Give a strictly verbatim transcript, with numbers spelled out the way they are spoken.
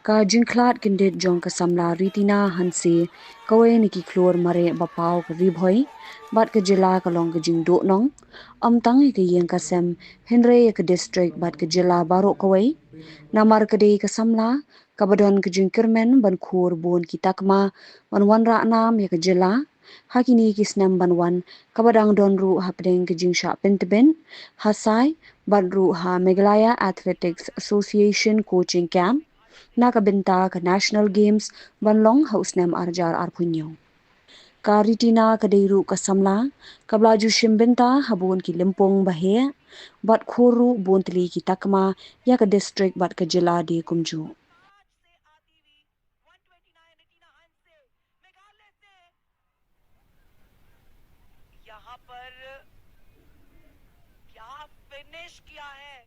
Ka jingkhlad kyndit jong ka samla Ritina Hanse, kawei na ki khlur mareh ba paw ka Ri Bhoi bad ka jylla, ka long ka jingduhnong ym tang ïa ka ïing ka sem, hynrei ïa ka district bad ka jylla baroh kawei. Namar ka dei ka samla kaba don ka jingkyrmen ban khur bun ki takma ban wanrah nam ïa ka jylla ha kine ki snem ban wan, kaba dang don ruh hapdeng ka jingshah pyntbit ha sai bad ruh ha Meghalaya Athletics Association coaching camp na ka bynta ka National Games ban long ha u snem ar hajar arphew hynñiew. Ka Ritina ka dei ruh ka samla kaba la ju shim bynta ha bun ki lympung ba heh bad khur ruh bun tylli ki takma ïa ka district bad ka jylla de kumjuh. यहाँ पर क्या फिनिश किया है।